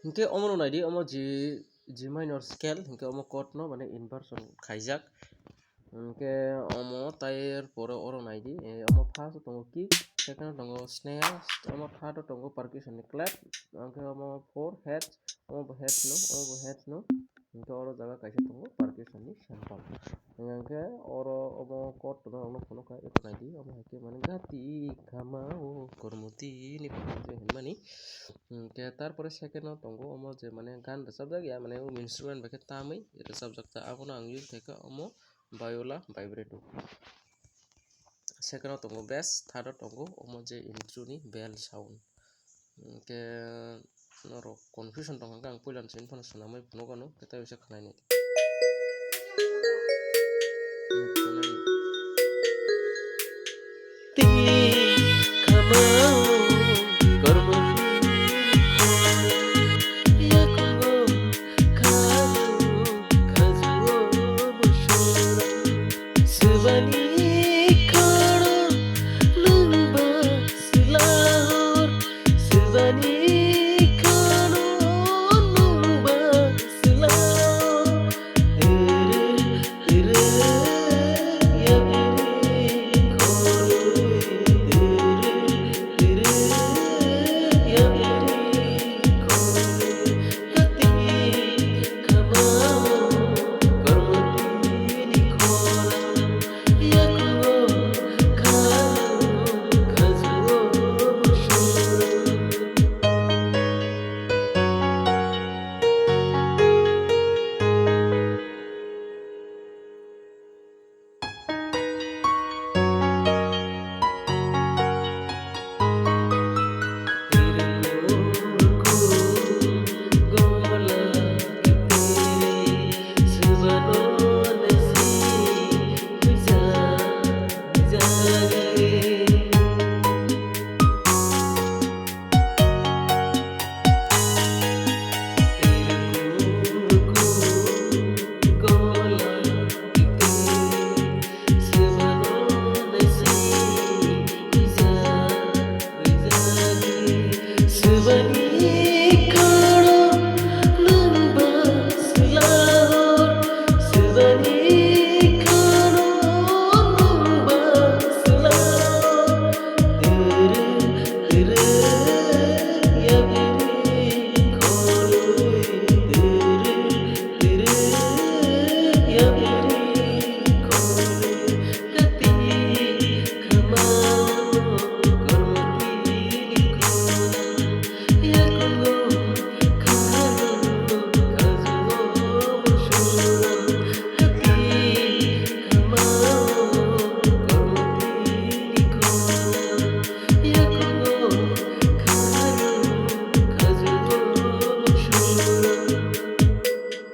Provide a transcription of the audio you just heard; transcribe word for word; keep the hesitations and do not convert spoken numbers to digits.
Hinkhe omono naidi, omo G, G minor scale, hinkhe omo chord no mane inversion khaijak. Hinkhe omo tai pore oro naidi, eh, omo first o tongo kick, second o tongo snare, omo third o tongo percussion ni clap, hinkhe omo four heads, omo bo heads no, omo bo heads no, hinkhe oro jaga kaisa tongo percussion ni sample. Hinkhe oro omo chord no rok no phunukha, eko naidi, omo hai khe mane gati khamao kormoti ni hinmani. Hinkhe tarpore second o tongo omo je mane gan rwchapjak ya, mane o instrument bai khe tamwi rwchapjak ta, abono ang use khaikha omo viola vibrato. Second o tongo bass, third o tongo omo je intro ni bell sound. Hinkhe norok confusion tongkha, ang puila ni simi phano swnamwi phunukgo, khe tei bisa khwlainai.